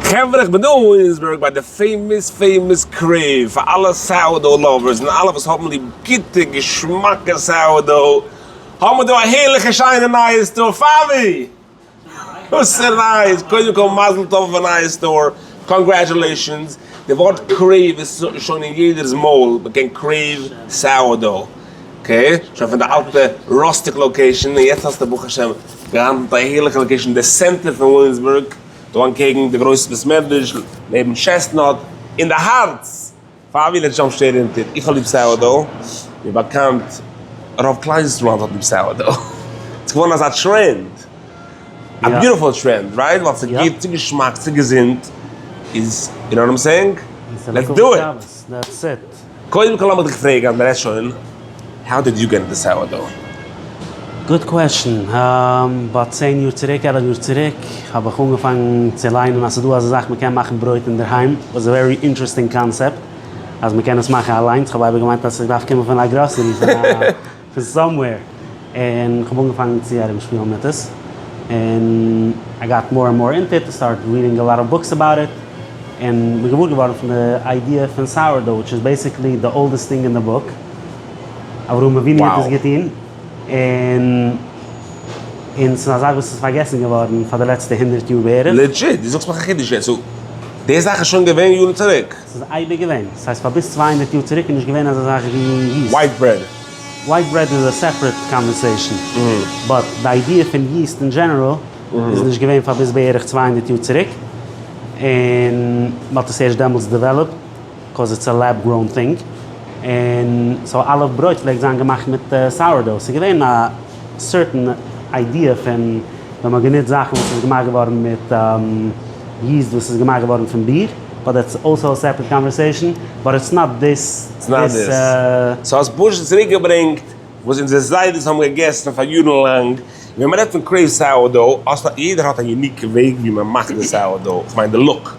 חברה איך בין דא אין וויליאמסבורג ביי די famous famous Crave פאר אלע sourdough lovers און אלע וואס האבן ליב גוטע געשמאקע sourdough האבן מיר דא א הערליכע שיינע נייע store פאבי! וואס איז נייעס? קודם כל מזל טוב אויף א נייע store, congratulations, די ווארט crave איז שוין אין יעדער'ס מויל, מען קען crave sourdough, okay, שוין פון די אלטע rustic location, און יעצט האסטו ברוך השם געהאנדלט א הערליכע location אין די center פון וויליאמסבורג, דא אנטקעגן די גרויסע בית מדרש, לעבן Chestnut, אין די הארץ פאר ווי let's jump straight into it, איך האב ליב sourdough, ווי באקאנט רוב כלל ישראל האט ליב sourdough, ס'איז געווארן אזא trend, א beautiful trend, right? ווייל ס'איז גוט, ס'איז געשמאק, ס'איז געזונט, איז, you know what I'm saying? Let's do it! That's it. קודם כל לאמיך דיך פרעגן אז מ'רעדט שוין, how did you get into sourdough? Good question. About 10 יאר צוריק, 11 יאר צוריק, האב איך אנגעפאנגן צו ליינען אז ס'איז דא אזא זאך מ'קען מאכן ברויט אינדערהיים, was a very interesting concept אז מ'קען עס מאכן אליינס, כ'האב אייביג געמיינט אז ס'דארף קומען פון א גראסערי, פון א פון somewhere, און כ'האב אנגעפאנגן צו ארומשפילן מיט עס, און I got more and more into it, start reading a lot of books about it, און בין געוואר געווארן פון די idea פון sourdough, which is basically the oldest thing in the book. אברהם אבינו האט עס געטון, און און ס'איז א זאך וואס איז פארגעסן געווארן פאר די לעצטע 100 יאר בערך. Legit? דו זאגסט מיך א חידוש יעצט, so די זאך איז שוין געווען יארן צוריק? ס'איז אייביג געווען, ס'הייסט פאר ביז 200 יאר צוריק איז נישט געווען אזא זאך ווי yeast. White bread. White bread איז א separate conversation, but די idea פון yeast in general איז נישט געווען פאר ביז בערך 200 יאר צוריק, און מ'האט עס ערשט דעמאלטס developed. 'Cause it's a lab grown thing, און so אלע ברויט פלעגט זיין געמאכט מיט sourdough, ס'איז געווען א certain idea פון ווען מ'האט גענוצט זאכן וואס איז געמאכט געווארן מיט yeast וואס איז געמאכט געווארן פון ביר, but that's also a separate conversation, but it's not this. It's not this. So האסט פשוט צוריק געברענגט וואס אונזער זיידעס האבן געגעסן פאר יארן לאנג, ווען מ'רעדט פון Crave sourdough, יעדער האט א unique וועג ווי מ'מאכט די sourdough, כ'מיין די look,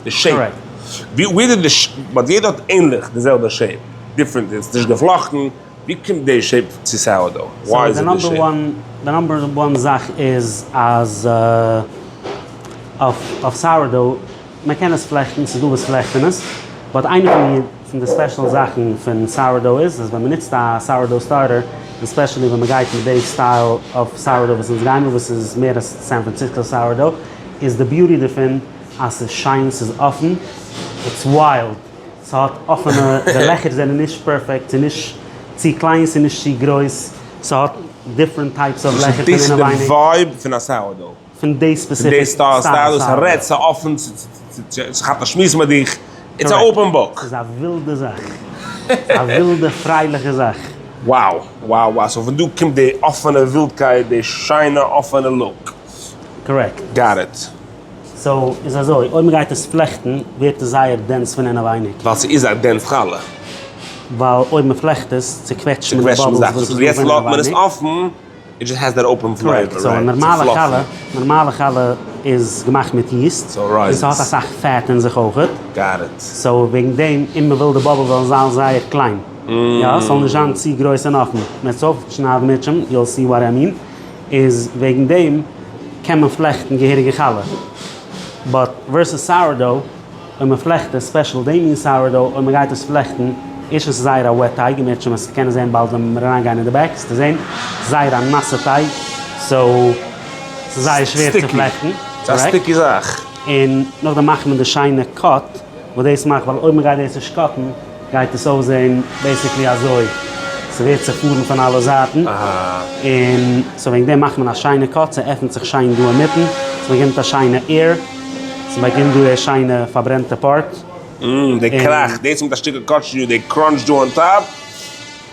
די shape, ווי די, but יעדער האט ענליך די זעלבע shape, different איז נישט געפלאכטן, ווי קומט די shape צו sourdough? Why איז עס די shape? די number one זאך איז אז אויף sourdough, מען קען עס פלעכטן, ס'איז דא וואס פלעכטן עס, but איינע פון די פון די special זאכן פון sourdough איז אז ווען מען נוצט א sourdough starter, און specially ווען מען גייט מיט די style of sourdough וואס אונז גיימער וואס איז מער א סען פראנציסקא sourdough, איז די beauty דערפון אז ס'איז שיין, ס'איז אפן, it's wild, ס'האט אפענע, די לעכער זענען נישט perfect, ס'איז נישט צו קליין, ס'איז נישט צו גרויס, ס'האט different types of לעכער פון אינעווייניג. דאס איז די vibe פון א sourdough. פון די specific style style, ס'רעדט, ס'אפן, ס'כאפט א שמועס מיט דיך, it's a open book. ס'איז א ווילדע זאך. א ווילדע פרייליכע זאך. Wow wow wow, so פון דא קומט די אפענע ווילדקייט, די שיינע אפענע look. Correct. Got it. So איז אזוי, אויב מ'גייט עס פלעכטן ווערט עס זייער dense פון אינעווייניג. ווייל ס'איז א dense חלה. ווייל אויב מ'פלעכט עס, צוקוועטשט מען די bubbles וואס איז דא פון אינעווייניג. יעצט לאזט מען עס אפן. It just has that open flavor, right? So א נארמאלע חלה, נארמאלע חלה איז געמאכט מיט yeast, און ס'האט אסאך fat אין זיך אויכעט. Got it. So וועגן דעם, און מ'וויל די bubble זאלן זיין זייער קליין. יא, ס'זאל נישט זיין צו גרויס און אפן. מ'וועט עס אויפשניידן מירצעשעם, you'll see what I mean. איז וועגן דעם קען מען פלעכטן געהעריגע חלה. But versus sourdough. אויב מען פלעכט עס, special די מין sourdough, אויב מען גייט עס פלעכטן, ערשטנס איז זייער א wet טייג, און מערטשעם וועסטו קענען זען באלד ווען מיר אריינגיין אין די back, וועסטו זען, זייער א נאסע טייג, so ס'איז זייער שווער צו פלעכטן. ס'איז א sticky זאך. און נאכדעם מאכט מען די שיינע cut, וואס דאס מאכט, ווייל אויב מען גייט דאס נישט cut ן, גייט עס אויסזען basically אזוי, ס'ווערט צעפארן פון אלע זייטן, און so וועגן דעם מאכט מען א שיינע cut, ס'עפנט זיך שיין דא אינמיטן, ס'באקומט א שיינע air, ס'באקומט דא די שיינע פארברענטע part. די קראך, דאס מיט א שטיקל קאטשניו, די crunch דא on top,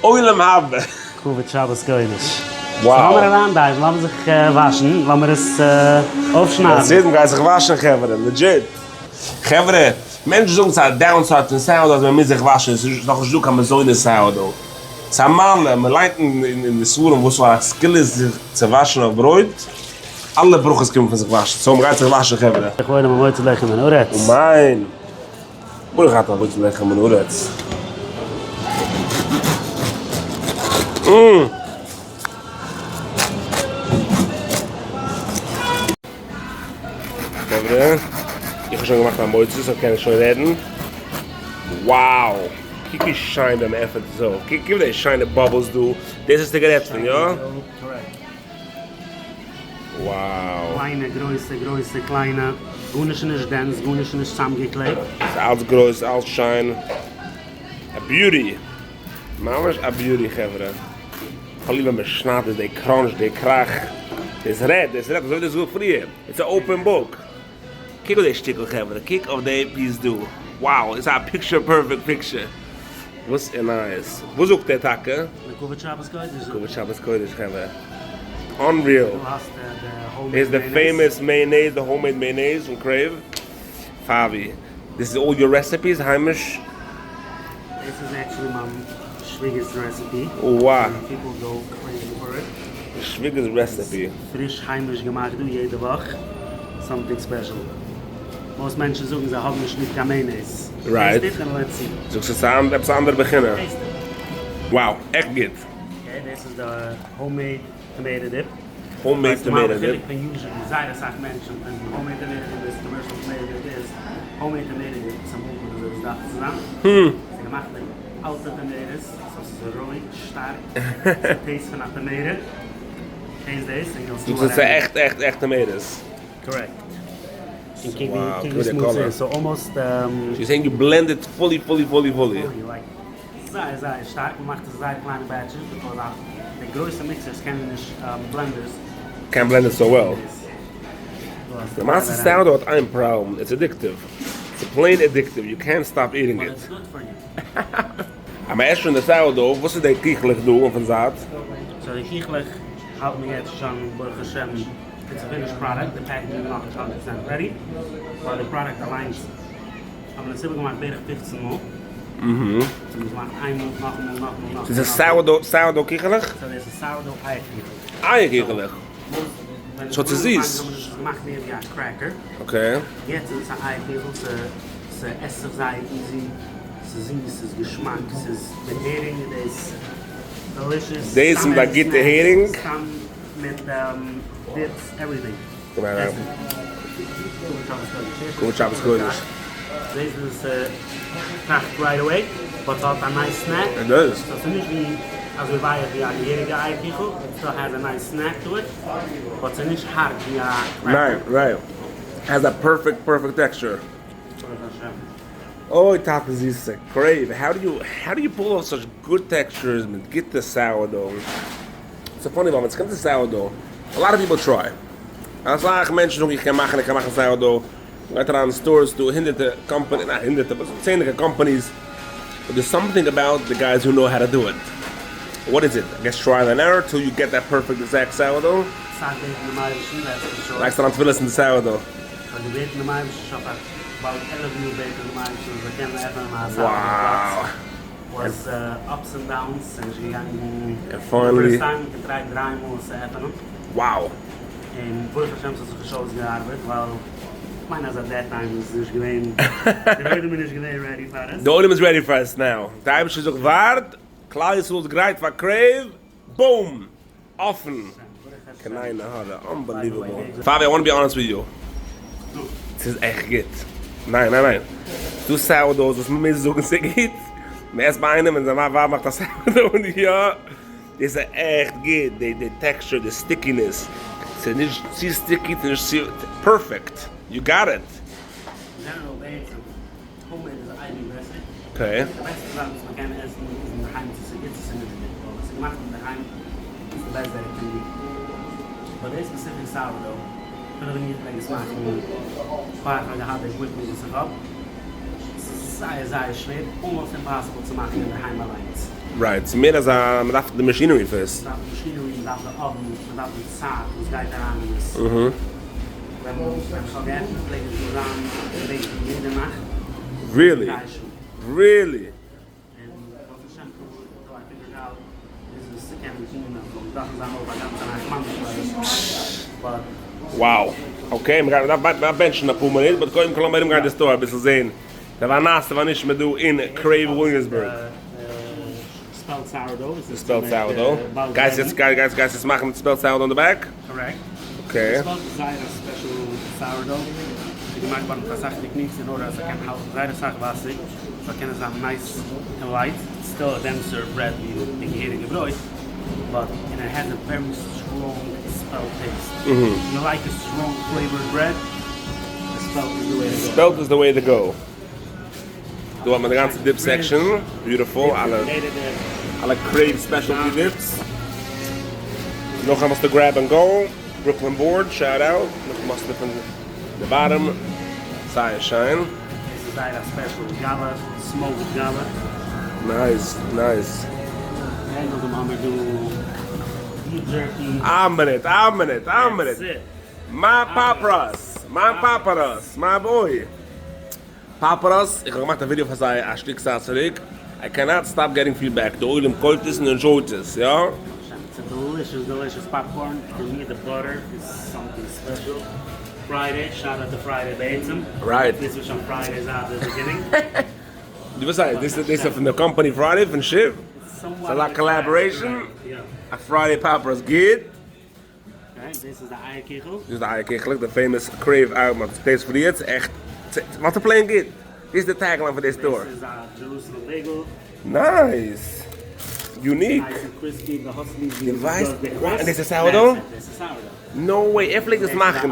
עולם הבא. כבוד שבת קודש. So לאמיר אריין dive ן, לאמיר זיך וואשן, לאמיר עס אויפשניידן. That's it, מ'גייט זיך וואשן חברה, legit. חברה, מענטשן זאגן ס'איז א downside פון sourdough אז מ'מוז זיך וואשן, ס'איז נאך נישט דא קיין מזונות sourdough. ס'איז א מעלה, מ'ליינט אין די ספרים וואס פאר א סגולה איז זיך צו וואשן אויף ברויט, אלע ברכות קומען פון זיך וואשן, so מ'גייט זיך וואשן חברה. איך וואוין אין המוציא לחם מן הארץ. אמן! ברוך אתה המוציא לחם מן הארץ. חברה. איך האב שוין געמאכט א מוציא so קען איך שוין רעדן. Wow! קוק ווי שיין ווען מען עפענט עס אויף. קוק ווי די שיינע bubbles דא. דאס האסטו גערעדט פון, יא? Wow! קליינע, גרויסע, גרויסע, קליינע. גארנישט איז נישט dense, גארנישט איז נישט צוזאמגעקלעבט. ס'איז אלץ גרויס, אלץ שיין. א beauty! ממש א beauty חברה. כ'האב ליב ווען מען שניידט עס, די crunch, די קראך. דאס רעדט, דאס רעדט אזוי ווי דו האסט געזאגט פריער. It's a open book. קוק אויף די שטיקל חברה, קוק אויף די piece דא. Wow, it's a picture perfect picture. וואס איז נייעס? וואס זאגט ער טאקע? לכבוד שבת קודש. לכבוד שבת קודש חברה. Unreal. איז די famous mayonnaise, די homemade mayonnaise פון Crave. פאבי, this is all your recipes, היימיש? דאס איז actually מיין שוויגער'ס recipe. וואו. People go crazy for it. די שוויגער'ס recipe. פריש היימיש געמאכט דא יעדע וואך. Something special. Most מענטשן זאגן זיי האבן נישט ליב קיין mayonnaise. Right. Taste it and let's see. זאגסט עס איז עפעס א אנדערע בחינה. Taste it. Wow, עכט גוט. Okay, דאס איז די homemade tomato dip. Homemade tomato dip. פון usually זייער אסאך מענטשן פון homemade tomato dip ביז commercial tomato dip איז homemade tomato dip איז אמאל גוט אזוי ווי עס דארף צו זיין. ס'איז געמאכט מיט אלטע tomatoes, so ס'איז רוי, שטארק, ס' taste פון א tomato. Taste דאס און you'll see זאגסט עס איז עכט עכט עכט tomatoes. Correct. און קוק ווי קוק ווי smooth ס'איז, so almost. So you're saying you blend it fully fully fully fully. זייער זייער שטארק, מ'מאכט עס זייער קליינע batches, because די גרויסע mixers קענען נישט blenders. Can't blend it so well. למעשה sourdough האט איין פראבלעם, it's addictive. It's plain addictive, you can't stop eating it. But it's good for you. אז מ'עסט שוין די sourdough, וואס איז די קיכלעך דא אויפן זייט? So די קיכלעך האלט מיר יעצט שוין ברוך השם, it's a finished product, די packaging איז נאכנישט הונדערט פראצענט ready, but די פראדוקט אליינס האבן עס איבערגעמאכט בערך 15 מאל. זיי האבן עס געמאכט איינמאל, נאכאמאל, נאכאמאל, נאכאמאל. ס'איז א sourdough, sourdough קיכעלעך? So דאס איז sourdough אייער קיכל. אייער קיכעלעך. So ס'איז זיס. האבן עס געמאכט מער ווי א cracker. Okay. יעצט איז עס א אייער קיכל, ס'עסט זיך זייער easy, ס'איז זיס, ס'איז געשמאק, ס'איז מיט הערינג, דאס delicious. דאס מיט א גוטע הערינג. סתם מיט dips, everything. כבוד שבת קודש. דאס איז קראכט right away, but ס'האט א nice snack. It does. So ס'איז נישט ווי אזוי ווייך ווי א געהעריגע אייער קיכל, it still has a nice snack to it, but ס'איז נישט הארט ווי א cracker. ניין, right. Has a perfect perfect texture. אוי טאטע זיסע, Crave, how do you, how do you pull off such good textures מיט גוטע sourdough? ס'איז funny ווייל ווען ס'קומט צו sourdough, a lot of people try. אסאך מענטשן זאגן איך קען מאכן, איך קען מאכן sourdough. מ'גייט אריין אין stores, ס'דא הונדערטע companies, ניין הונדערטע, but צענדליגע companies. But there's something about the guys who know how to do it. What is it? I guess trial and error till you get that perfect exact sourdough? אסאך בעטן דעם אייבערשטן, that's for sure. לייגסט אריין תפילות אין די sourdough. כ'האב געבעטן דעם אייבערשטן שוין פאר באלד 11 יאר בעט איך דעם אייבערשטן אז איך זאל קענען עפענען א sourdough פלאץ. Was ups and downs, ס'איז נישט געגאנגען. And finally. First time געטרייט דריי מאל עס צו עפענען. Wow. און ברוך השם ס'האט זיך נישט אויסגעארבעט, ווייל כ'מיין אז at that time איז נישט געווען, דער עולם איז נישט געווען ready פאר עס. די עולם איז ready פאר עס now. די אייבערשטער זאגט ווארט, כלל ישראל איז גרייט פאר Crave, boom! אפן! קיין עין הרע, unbelievable. פאבי, I want to be honest with you. ס'איז עכט גוט. ניין, ניין, ניין. ס'דא sourdoughs וואס מ'מוז זאגן ס'איז גוט. מ'עסט ביי איינעם און זיין ווייב מאכט א sourdough און יא, דאס איז עכט גוט. די texture, די stickiness. ס'איז נישט צו sticky, ס'איז נישט צו, perfect. You got it. אין general בעצם, homemade איז אייביג בעסער. Okay. די בעסטע זאך וואס מ'קען עסן איז אינדערהיים צו ס'איז גוט צו ס'איז נישט גוט. ווייל ווען ס'איז געמאכט אינדערהיים איז די best that it can be. But די specific sourdough, אפילו ווען איך פלעג עס מאכן פאר איך האב געהאט די equipment וואס איך האב, ס'איז זייער זייער שווער, almost impossible צו מאכן אינדערהיים אליינס. Right, ס'איז מער אזא מ'דארף די machinery פאר עס. מ'דארף די machinery, מ'דארף די oven, מ'דארף די צייט וואס גייט אריין אין עס. ווען איך האב געעפנט פלעג איך דא זיין בעצם יעדע נאכט. Really? דריי שעה. Really? און ברוך השם כ'האב I figured out וויאזוי עס צו קענען טון אז זאל דארפן זיין אויף א גאנצע נאכט ממש but. Wow. Okay, מ'גייט מ'דארף בענטשן אפאר מינוט, but קודם כל לאמיר ארומגיין די store אביסל זעהן די והנעשה והנשמע דא אין Crave וויליאמסבורג. Spelt sourdough איז די spelt sourdough. גייסט יעצט גייסט יעצט מאכן spelt sourdough אין די back? Correct. Okay. Spelt איז זייער א special sourdough. געמאכט געווארן מיט אסאך techniques אין order אז ס'קען האלטן זייער אסאך וואסער, ס'זאל קענען זיין nice און light, still א denser bread ווי די געהעריגע ברויט, but and it has a very strong spelt taste. You like a strong flavored bread, די spelt איז די way to go. Spelt איז די way to go. דא האט מען די גאנצע dip section, beautiful, אלע אלע Crave specialty dips. נאכדעם האסטו grab and go, Brooklyn Board, shout out, נאכדעם האסטו פון די bottom, זייער שיין. דאס איז זייער א special גאלע, smoked גאלע. Nice, nice. און נאכדעם האמיר דא beef jerky. א מינוט, א מינוט, א מינוט. מיין פאפראס, מיין פאפראס, my boy. פאפראס, איך האב געמאכט א ווידעא פאר זיי א שטיק צייט צוריק, איי קענאט סטאפ געטינג פידבעק, די עולם קויפט עס און enjoy ט עס, יא? It's a delicious delicious popcorn, for me the butter is something special, Friday, shout out to Friday בעצם, Right. דאס איז שוין Friday זייט די beginning. דו ווילסט זאגן, דאס איז פון די company Friday פון שיף? ס'איז א collaboration? א Friday פאפראס גוט? דאס איז די אייער קיכל. דאס איז די אייער קיכלעך, די famous Crave אייער, מ'האט עס taste פריער, ס'איז עכט, וואס איז plain גוט. דאס איז די tagline פון די store. דאס איז א Jerusalem bagel. Nice! Unique! Nice און crispy, די האסט ליב ווי דו ווייסט, וואו און דאס איז sourdough? דאס איז sourdough. No way, ער פלעגט עס מאכן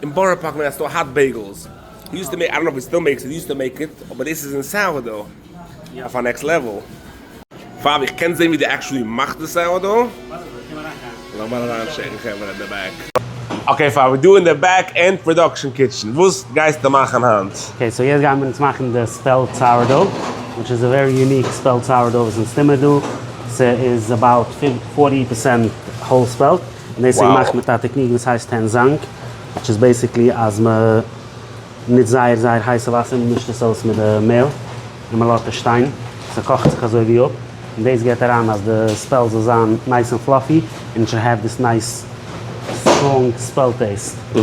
אין בארא פארק ווען ער האט store hot bagels. He used to make, I don't know if he still makes it, he used to make it, אבער דאס איז אין sourdough. אויף א next level. פאר איך קען זען ווי די actually מאכט די sourdough. לאמיר אריינטשעקן חברה אין די back. Okay פאר ווי דא אין די back end production kitchen, וואס גייסטו מאכן היינט? Okay, so יעצט גייען מיר אונז מאכן די spelt sourdough, which is a very unique spelt sourdough וואס אונז טוהן מיר דא, ס'איז about 40 percent whole spelt, און דאס איז געמאכט מיט א technique וואס הייסט tangzhong, which איז basically אז מ'נוצט זייער זייער הייסע וואסער, מ'מישט עס אויס מיט די מעהל, און מ'לאזט עס שטיין, ס'קאכט זיך אזוי ווי אפ, און דאס געבט אריין אז די spelt זאל זיין nice און fluffy, און it should have this nice strong spelt taste.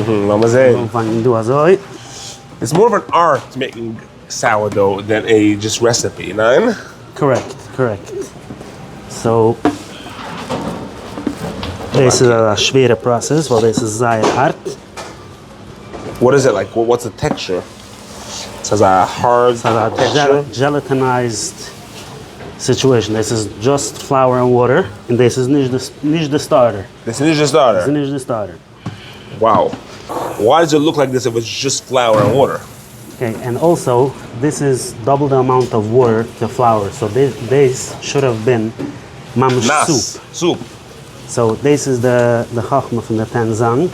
לאמיר זעהן. אנפאנגען דא אזוי. It's more of an art making sourdough than a just recipe, ניין? Correct, correct. So, דאס איז א שווערע process ווייל דאס איז זייער הארט. What is it like? What's the texture? ס'איז א hard texture? Gelatinized situation. דאס איז just flour און water, און דאס איז נישט די starter. דאס איז נישט די starter? דאס איז נישט די starter. Wow. Why does it look like this if it's just flour and water? Okay, and also this is double the amount of water to flour, so this should have been ממש soup. Soup. So דאס איז די חכמה פון די tangzhong,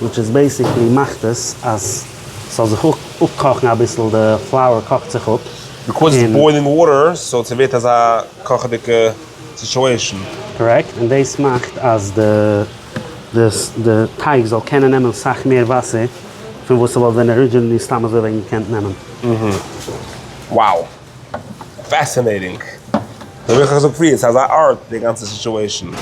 which is basically מאכט עס אז ס'זאל זיך אפקאכן אביסל, די flour קאכט זיך אפ. Because it's boiling water, so ס'ווערט אזא קאכעדיגע situation. Correct, און דאס מאכט אז די טייג זאל קענען נעמען סאך מער וואסער פון וואס ס'וואלט ווען originally סתם אזוי ווען געקענט נעמען. Wow. Fascinating. ווי איך האב געזאגט פריער, ס'איז אזא art די גאנצע situation.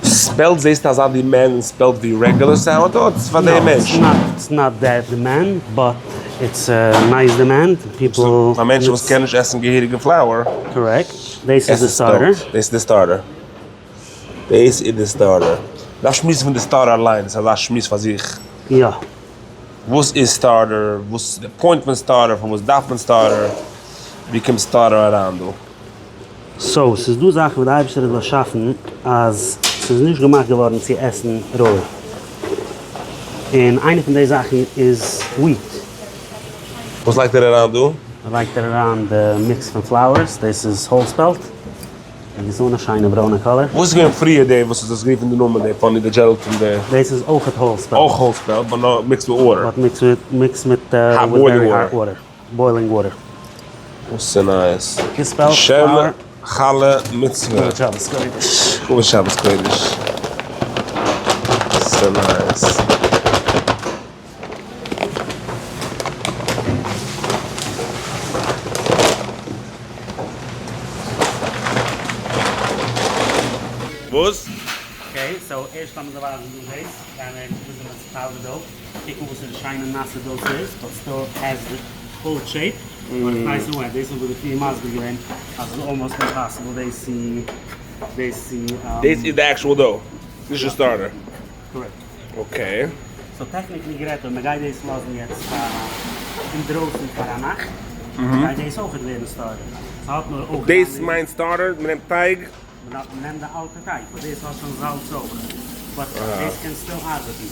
Spelt זעסטו אזא demand אין spelt ווי regular sourdough אדער ס'איז פאר די מענטשן? No, it's not that demand, but it's a nice demand. People פאר מענטשן וואס קענען נישט עסן געהעריגע flour. Correct. דאס איז די starter. דאס איז די starter. דאס איז די starter. דארף שמועסן פון די starter אליין, ס'איז אזא שמועס פאר זיך. יא. וואס איז starter? וואס איז די point פון starter? פארוואס דארף מען starter? ווי קומט starter אריין דא? So, ס'איז דא זאכן וואס די אייבערשטער האט באשאפן אז ס'איז נישט געמאכט געווארן צו עסן רוי. און איינע פון די זאכן איז wheat. וואס לייגט ער אריין דא? ער לייגט אריין די mix פון flours, דאס איז whole spelt. און אן א שיינע ברוינע color. וואס איז געווען פריער די וואס איז דאס גערופן די נאמען די funny די gelatin די. דאס איז אויכעט whole spelt. אויך whole spelt but נאר mixed with water. But mixed with mixed מיט very hot water. Boiling water. וואס איז nice. געספעלט שם חלה מצוה. כבוד שבת קודש. כבוד שבת קודש. So nice. וואס? Okay, so ערשט לאמיר דיר ווייזן דא דאס, גייען מיר וויאזוי מען צוטיילט די dough, קוק אן וואס איז די שיינע נאסע dough ס'איז, but still has the full shape, but it's nice and wet, דאס איז וואס די פריער מסביר געווען אז ס'איז almost impossible דאס צו דאס צו. דאס איז די actual dough, נישט די starter. Correct. Okay. So technically גערעדט אויב מ'גייט דאס לאזן יעצט פאר אינדרויסן פאר א נאכט, גייט דאס אויכעט ווערן starter. ס'האט נאר אויך. דאס מיינט starter? מ'נעמט טייג? מ'נעמט די אלטע טייג, but דאס האט שוין זאלץ אויך. But דאס קען still ארבעטן.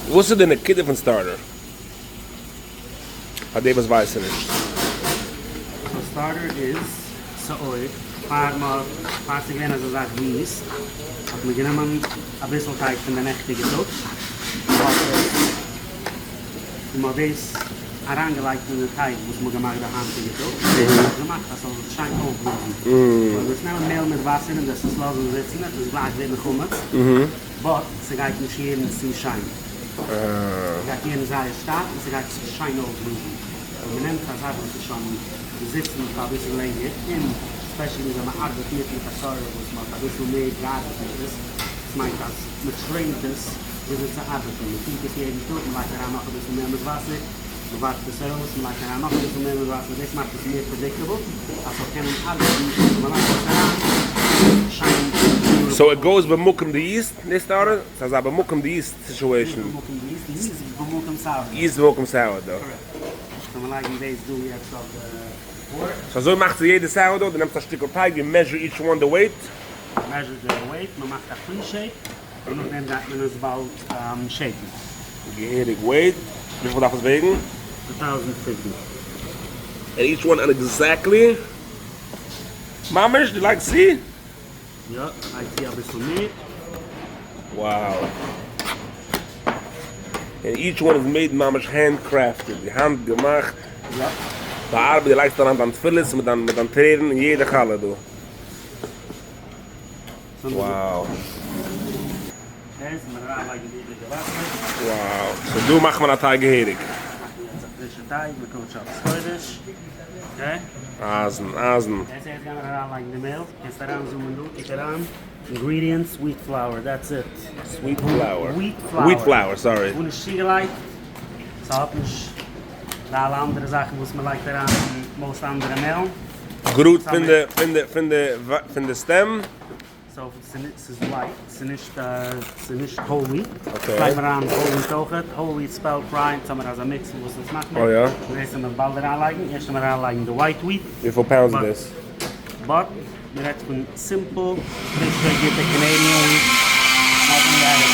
וואס איז די נקודה פון starter? פאר די וואס ווייסן נישט. So starter איז שאור, פאר מ'האט, פאר ס'איז געווען אזא זאך ווי yeast, האט מען גענומען אביסל טייג פון די נעכטיגע טאג, מ'האט עס, און מ'האט דאס אריינגעלייגט אין די טייג וואס מ'האט געמאכט די היינטיגע טאג, און מ'האט געמאכט אז ס'זאל זיך שיין אויפבלאזן. אויב וועסט נעמען מעהל מיט וואסער און וועסט עס לאזן זיצן וועט עס גלייך ווערן חמץ, but ס'גייט נישט יערן צו שיין. ס'גייט יערן זייער שטארק און ס'גייט זיך שיין אויפבלאזן. אויב מ'נעמט א זאך וואס איז שוין געזיצן פאר אביסל לענגער, און especially ווען מ'ארבעט מיט מיט א starter וואס מ'האט אביסל מער געארבעט מיט עס, דאס מיינט אז מ'טרעינט עס וויאזוי צו ארבעטן, מ'טוט עס יעדן טאג, מ'לייגט אריין נאך אביסל מער מיט וואסער, מ'ווארפט עס ארויס, מ'לייגט אריין נאך אביסל מער מיט וואסער, דאס מאכט עס מער predictable אז ס'זאל קענען ארבעטן ווען מ'לייגט עס אריין שיין beautiful. So it goes במקום די yeast, די starter? ס'איז אזא במקום די yeast situation. נישט במקום די yeast, yeast במקום sourdough. Yeast במקום sourdough. Correct. So מ'לייגן דאס דא יעצט אויף די board. So אזוי מאכט זיך יעדע sourdough, דו נעמסט א שטיקל טייג, you measure each one the weight. Measure the weight, מ'מאכט א pre-shape, און נאכדעם גייט מען עס באלד shape ן. געהעריג weight, וויפיל דארף עס וועגן? 1050. And each one exactly? ממש, דו לייגסט צו? יא, לייג צו אביסל מער. Wow. And each one is made ממש handcrafted, די האנט געמאכט. יא. באארבעט, דו לייגסט אריין דיין תפילות מיט דיין מיט דיין טרערן אין יעדע חלה דא. Wow. דאס מיר אריינלייגן די איבריגע וואסער. Wow. So דא מאכט מען א טייג געהעריג. מאכן יעצט א פרישע טייג לכבוד שבת קודש. Okay. אייזן, אייזן. יעצט יעצט גיימיר אריינלייגן די מעהל. קענסט אריינזומען דא, קוק אריין. Ingredients, wheat flour, that's it. Sweet flour. Wheat flour. Wheat flour, sorry. גארנישט צוגעלייגט. ס'האט נישט די אלע אנדערע זאכן וואס מ'לייגט אריין אין most אנדערע מעהלן. גראד פון די, פון די, פון די, פון די stem. So ס'איז white, ס'נישט, ס'נישט whole wheat. Okay. לייג מיר אריין whole wheat אויכעט, whole wheat spelt rye, אונז האמיר אזא mix וואס אונז מאכן. אוי יא. דאס וועט מען באלד אריינלייגן, ערשט וועט מען אריינלייגן די white wheat. וויפיל pounds איז דאס? But מען רעדט פון simple, פרישע, גוטע Canadian wheat, nothing added.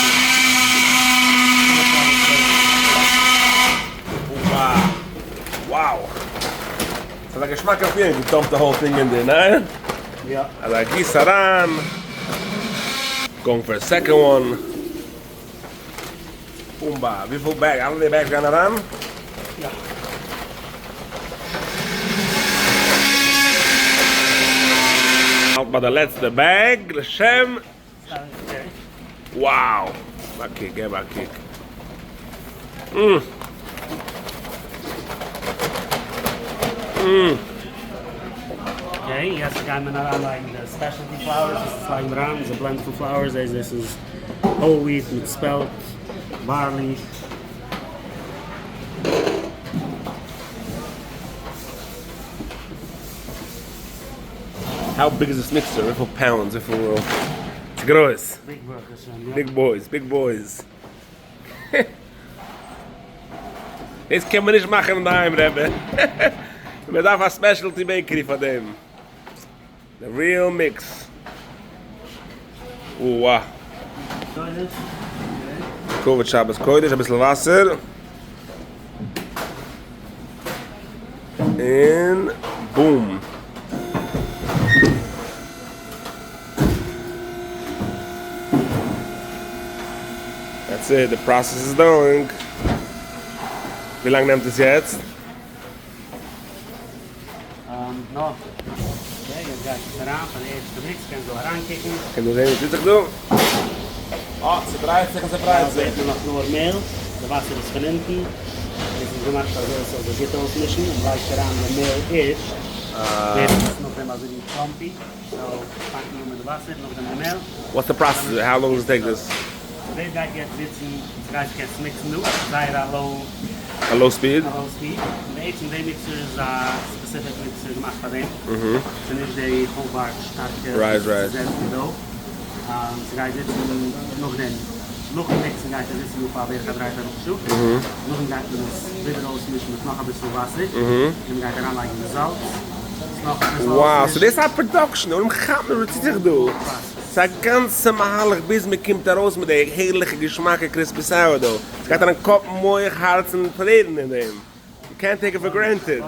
Wow! ס'איז א געשמאקע feeling to dump the whole thing in there, ניין? יא. אזא גיס אריין. Going for a second one. בומבא, וויפיל bag? אלע די bags גייען אריין? יא. האלט ביי די לעצטע bag, לשם. Wow! א קוק, געב א קוק. Okay, יעצט גייען מיר אריינלייגן די specialty flours, דאס איז לייגן מיר אריין, איז א blend פון flours, דאס איז whole wheat מיט spelt, barley. How big is this mixer? וויפיל pounds? וויפיל? ס'גרויס. Big ברוך השם, יא. Big boys, big boys. דאס קען מען נישט מאכן אינדערהיים, רבי. מען דארף א specialty bakery פאר דעם. The real mix. אוה. כבוד שבת קודש, אביסל וואסער. און boom. That's it, the process is done. ווי לאנג נעמט עס יעצט? נא. Okay, יעצט גייט עס אריין פאר די ערשטע mix, קענסט דא אריינקוקן. קען דו זען וואס טוט זיך דא? אה, ס'דרייט זיך און ס'פרייט זיך. זעט מען נאך נאר מעהל, די וואסער איז פון אונטן. דאס איז געמאכט אזוי עס זאל זיך גוט אויסמישן, און לייגט אריין די מעהל ערשט, ווערט עס נאכדעם אזוי ווי clumpy, so פאנגט מען אן מיט די וואסער, נאכדעם די מעהל. What's the process? How long does it take this? דאס גייט יעצט זיצן, ס'גייט זיך יעצט מיקסן דא, זייער א low, א low speed? א low speed. בעצם די mixer איז א specific mixer געמאכט פאר דעם. ס'איז נישט די Hobart שטארקע Right, right. צוזעצן דא. ס'גייט זיצן נאכדעם. נאכן מיקסן גייט ער זיצן דא פאר בערך א דריי פערטל שעה, נאכדעם גייט מען עס ווידער אויסמישן מיט נאך אביסל וואסער, און מען גייט אריינלייגן די זאלץ, עס נאך אביסל Wow, so אויסמישן. דאס איז א production, און כאפט מען וואס טוט זיך דא. ס'איז א גאנצע מהלך ביז מען קומט ארויס מיט די הערליכע געשמאקע crispy sourdough. ס'גייט אריין קאפ, מח, הארץ און טרערן אין דעם. יו קענט טעיק איט פאר גרענטעד.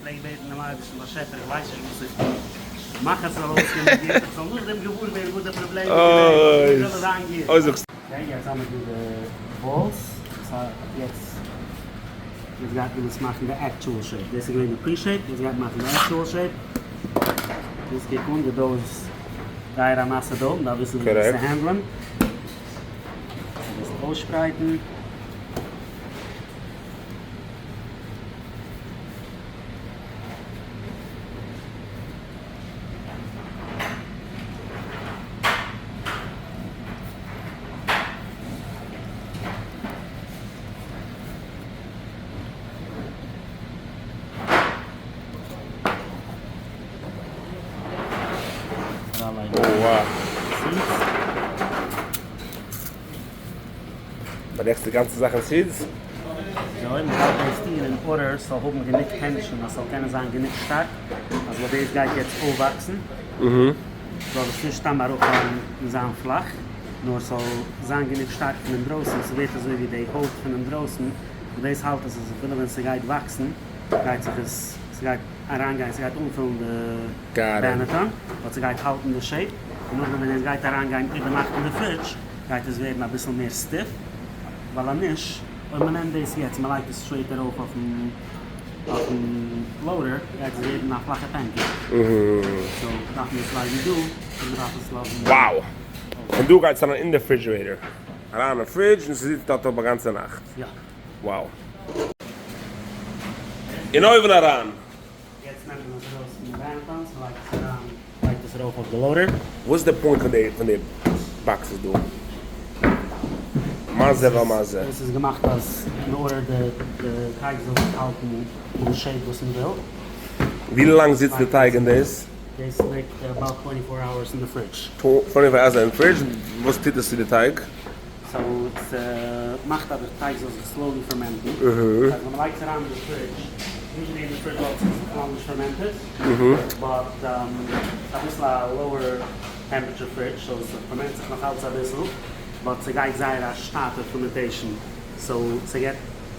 פלעג בעטן דעם אייבערשטן, באשעפער איך ווייס נישט וואס איך טו, מאך עס זאל אויסקומען גוט, איך זאל נאכדעם געוואר ווערן וואס די פראבלעם איז געווען, אבער מיר זאל עס זיין גוט. אוי זאגסטו. Okay, יעצט האמיר דא די balls, יעצט יעצט גייט מען עס מאכן די actual shape, דאס איז געווען די pre-shape, יעצט גייט מען מאכן די actual shape, דאס קוק אן, די dough איז זייער א נאסע dough, מען דארף וויסן וויאזוי עס צו handle ען, אביסל אויסשפרייטן. באדעקסט די גאנצע זאך אין seeds? אזוי, מען דארף דאס טון אין order ס'זאל האבן גענוג tension אז ס'זאל קענען זיין גענוג שטארק אז ווען דאס גייט יעצט אויפוואקסן זאל עס נישט סתם אראפפאלן און זיין פלאך, נאר ס'זאל זיין גענוג שטארק פון אינדרויסן, ס'ווערט אזוי ווי די הויט פון אינדרויסן, און דאס האלט עס אז אפילו ווען ס'גייט וואקסן גייט זיך עס, ס'גייט אריינגיין, ס'גייט אנפילן די banneton, but ס'גייט האלטן די shape, און נאכדעם ווען עס גייט אריינגיין איבערנאכט אין די fridge גייט עס ווערן אביסל מער stiff, ווייל אז נישט, אויב מ'נעמט דאס יעצט און מ'לייגט עס straight ארויף אויפן אויפן loader גייט עס ווערן א פלאכע pancake, so דארף מען עס לייגן דא און מ'דארף עס לאזן. Wow! און דא גייט עס אריין אין די refrigerator? אריין אין fridge און ס'זיצט דארט אפ א גאנצע נאכט? יא. Wow! אין אויוון אריין! יעצט נעמט מען עס ארויס פון די bannetons, מ'לייגט עס אריין, לייגט עס ארויף אויף די loader. וואס איז די point פון די boxes דא? מה זה ומה זה? דאס איז געמאכט אז אין order די טייג זאל זיך האלטן אין די shape וואס מען וויל. ווי לאנג זיצט די טייג אין דאס? דאס ליגט about 24 hours אין די fridge. 24 hours אין fridge? וואס טוט עס צו די טייג? So ס'מאכט אז די טייג זאל זיך slowly ferment ן. אז ווען מ'לייגט עס אריין אין די fridge, usually אין די fridge וואלט עס בכלל נישט fermented, but ס'איז אביסל א lower temperature fridge, so ס'פערמענט זיך נאך אלץ אביסל, but ס'גייט זייער א שטאטע fermentation, so ס'געט,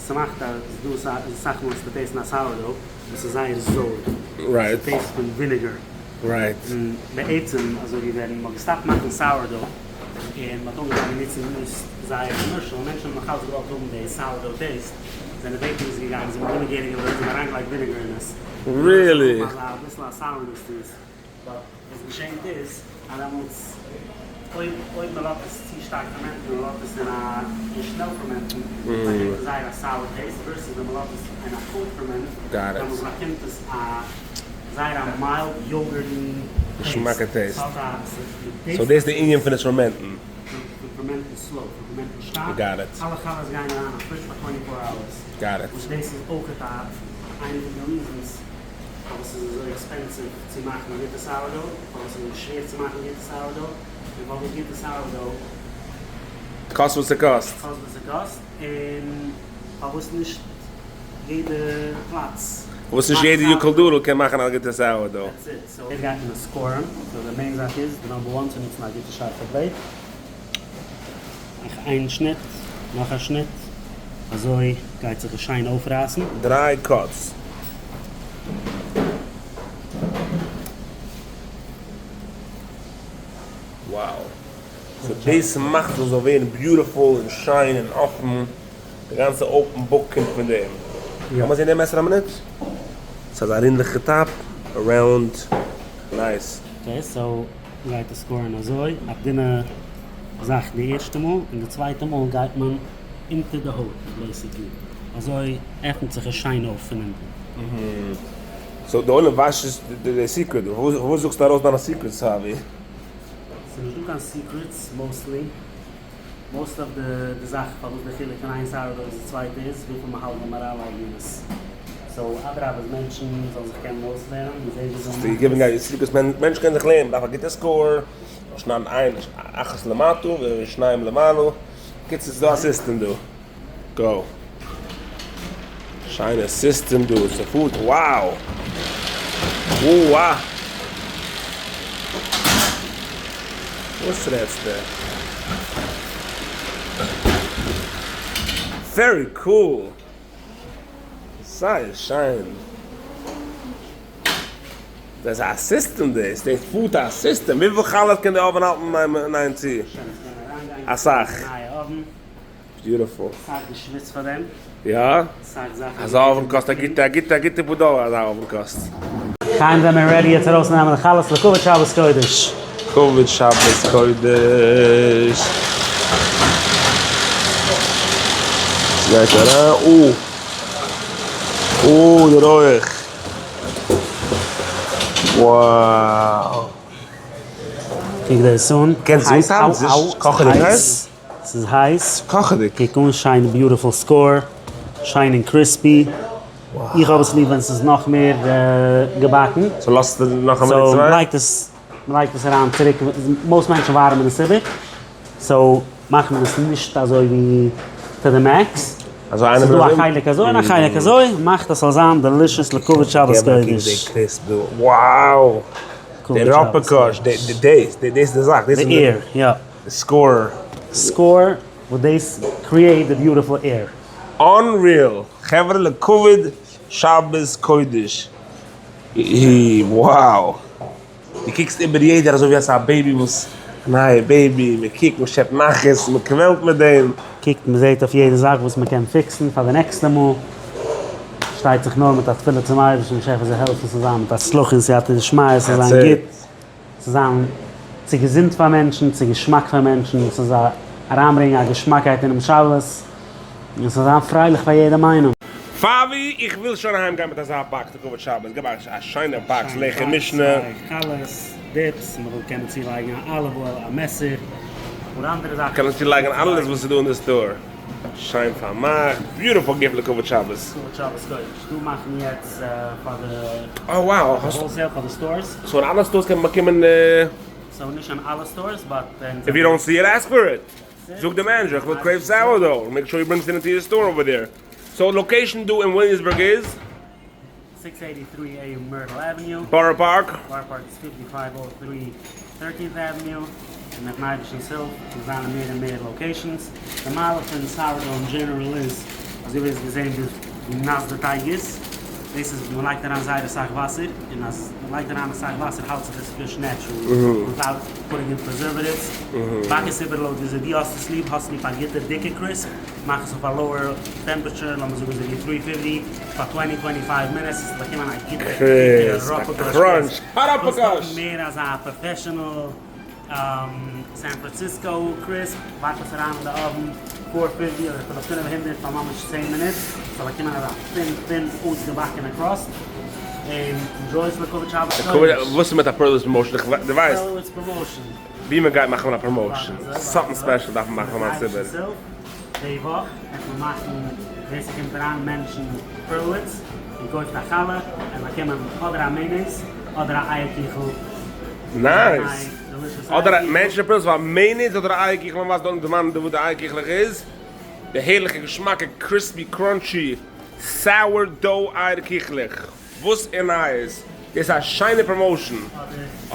ס'מאכט אז דא איז אסאך מאל ס'טעיסט א sourdough וואס איז זייער זויער, ס'טעיסט פון vinegar, און בעצם אזוי ווי ווען מ'האט געסטאפט מאכן sourdough און מ'האט אנגעפאנגען נוצן yeast זייער commercial און מענטשן האבן נאך אלץ געוואלט האבן די sourdough taste, זענען bakeries געגאנגען, זיי האבן גענומען געהעריגע ווארט און אריינגעלייגט vinegar אין עס, און אביסל א sourness צו עס. But וואס געשענט איז אז דעמאלטס אויב אויב מען לאזט עס צו שטארק ferment ן און מען לאזט עס אין א אין שנעל ferment ן באקומט עס זייער א sour taste versus ווען מען לאזט עס אין א cold ferment דעמאלטס באקומט עס א זייער א mild yogurty געשמאקע taste. ס'האט א So דאס איז די ענין פון עס ferment ן. פון ferment ן slow, פון ferment ן שטארק. Got it. אלע חלות גייען אריין אין fridge פאר 24 hours. Got it. וואס דאס איז אויכעט א איינע פון די reasons פארוואס ס'איז אזוי expensive צו מאכן א גוטע sourdough, פארוואס ס'איז אזוי שווער צו מאכן גוטע sourdough, און פארוואס גוטע sourdough קאסט וואס ס'קאסט. קאסט וואס ס'קאסט, און פארוואס נישט יעדע פלאץ פארוואס נישט יעדע יוקל דודל קען מאכן א גוטע sourdough. That's it. So יעצט גייט מען עס score ן, so די main זאך איז די number one צו נוצן א גוטע שארפע blade. מאך איין שניט, נאך א שניט, אזוי גייט זיך עס שיין אויפרייסן. דריי cuts. Wow. So דאס מאכט עס זאל ווערן beautiful און שיין און אפן. די גאנצע open book קומט פון דעם. לאמיר זען די מעסער א מינוט. ס'איז א רינדעכיגע top, round, nice. Okay, so גייט עס score ן אזוי, א דינע זאך די ערשטע מאל, און די צווייטע מאל גייט מען אונטער די הויט basically, אזוי עפנט זיך עס שיין אויף פון אונטן. So די עולם ווייסט נישט די secret דא, פארוואס זאגסטו ארויס דיינע secrets אבי? ס'איז נישט דא קיין secrets mostly, most of די זאך פארוואס די חילוק פון איין sourdough ביז די צווייטע איז וויפיל מ'האלט ביים אריינלייגן אין עס. So אדרבה אז מענטשן זאלן זיך קענען אויסלערנען און זעהן וויאזוי מ'מאכט עס. די secrets מענטשן קענען זיך לערנען, מ'דארף א גוטע score, שניידן איין אחת למטה ושניים למעלה. קיצור ס'איז דא א סיסטעם דא. Go. שיינע סיסטעם דא, ס'פארט wow! וואו! וואס רעדסטו? Very cool! זייער שיין. דאס איז א סיסטעם דאס, דאס פארט א סיסטעם, וויפיל חלות קען די oven האלטן אין איין צו? אסאך. Beautiful. אסאך געשוויצט פאר דעם. יא? אסאך זאכן. אזא oven קאסט א גוטע א גוטע א גוטע פאר דאלער אזא oven קאסט. חיים זעמיר ready יעצט ארויסנעמען די חלות לכבוד שבת קודש. כבוד שבת קודש. ס'גייט אריין, אה! אה די רויעך. Wow. קוק דאס אן. קענסט אנטאנצן? ס'איז קאכעדיג הייס. ס'איז הייס. קאכעדיג. קוק אן שיין beautiful score. שיין און crispy. איך האב עס ליב ווען ס'איז נאך מער געבאקן. So לאזטו נאך א מינוט צוויי? So מ'לייגט עס, מ'לייגט עס אריין צוריק, most מענטשן ווארעמען עס איבער, so מאכט מען עס נישט אזוי ווי to the max. אזוי איינער ס'איז דא א חלק אזוי און א חלק אזוי, מאכט עס זאל זיין delicious לכבוד שבת קודש. Wow! די ראפאקאש, די דאס, דאס איז די זאך. די air, יא. די score. Score, וואס דאס create די beautiful air. Unreal! חברה לכבוד שבת קודש! Wow! דו קוקסט איבער יעדער אזוי ווי עס איז א baby וואס א נייע baby, מען קוקט מען שעפט נחת, מען קוועלט מיט דעם. קוקט מען זעט אויף יעדע זאך וואס מען קען fix ן פאר די נעקסטע מאל, שטייט זיך נאר מיט א תפילה צום אייבערשטן באשעפער זאל העלפן ס'זאל זיין מיט הצלחה און סייעתא דשמיא ס'זאל זיין גוט. צו זיין צו געזונט פאר מענטשן, צו געשמאק פאר מענטשן, ס'זאל זיי אריינברענגען א געשמאקייט אינעם שבת, און ס'זאל זיין פרייליך פאר יעדעם איינעם. פאבי, איך וויל שוין אהיים גיין מיט אזא box לכבוד שבת, געב א שיינע box לחם משנה. צוויי חלות, dips, מען וויל קענען צולייגן א olive oil, א מעסער, און אנדערע זאכן. קען מען צולייגן אלעס וואס איז דא אין די store. שיין פארמאכט, beautiful gift לכבוד שבת. לכבוד שבת קודש. דא מאכט מען יעצט פאר די wholesale פאר די stores. So אין אלע stores קען מען באקומען. So נישט אין אלע stores but. If you don't see it ask for it. זאג די manager איך וויל Crave sourdough, make sure he brings it into your store over there. So location דא אין וויליאמסבורג איז? 683 A Myrtle Avenue. בארא פארק? בארא פארק איז 5503 Thirteenth Avenue. און מיטן אייבערשטנ'ס הילף וועט זיין אין מער און מער locations. די מעלה פון sourdough אין general איז, אזוי ווי האסט געזען ווי נאס די טייג איז, דאס איז מען לייגט אריין זייער אסאך וואסער, און אז מען לייגט אריין אסאך וואסער האלט זיך עס פריש naturally, without putting in preservatives. באק עס איבער לויט וויאזוי דו האסט עס ליב, האסט ליב א גוטע דיקע crisp, מאך עס אויף א lower temperature, לאמיר זאגן אזוי ווי three fifty, פאר twenty twenty five minutes, וועסטו באקומען א גוטע דיקע ראפאקאש crisp. ווילסט האבן מער אזא professional סאן פראנציסקא crisp, באק עס אריין אין די oven four fifty אדער אפילו 500 פאר ממש 10 מינוט, ס'זאל באקומען אזא thin thin אויסגעבאקענע crust, און enjoy עס לכבוד שבת קודש. וואס איז מיט א פערלס promotion? דו ווייסט. פערלס promotion. ווי מען גייט מאכן א promotion, something special דארף מען מאכן פאר מיין ציבור. די וואך וועט מען מאכן ווער ס'קומט אריין מענטשן פערלס און קויפט א חלה און באקומען אדער א mayonnaise אדער א אייער קיכל. Nice! אדער א מענטשן פערלס פאר mayonnaise אדער א אייער קיכל, מען ווייסט דארט דערמאנען וואס די אייער קיכלעך איז, די הערליכע געשמאקע crispy crunchy sourdough אייער קיכלעך, וואס איז נייעס? דאס איז א שיינע promotion.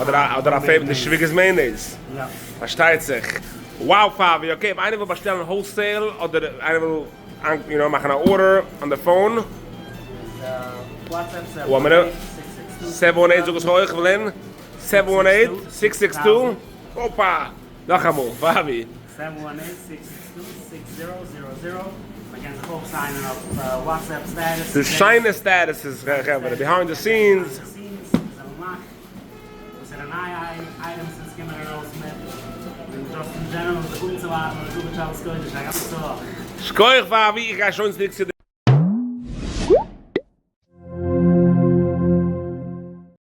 אדער אדער א favorite די שוויגערס mayonnaise. פארשטייט זיך. Wow פאבי, okay אויב איינער וויל באשטעלן wholesale אדער איינער וויל you know מאכן א order on the phone. One minute. 718 זאג עס הויך ווילען. 718 662 אופא! נאכאמאל פאבי. 718 662 6000 מען קען זיך אויך sign ען אויף WhatsApp status. די שיינע statuses חברה, behind the scenes. וואסערע נייע items אונז קומען ארויס מיט, און just in general זיך אנצואווארעמען לכבוד שבת קודש א גאנצע וואך. שכוח פאבי, איך גיי שוין צוריק צו די.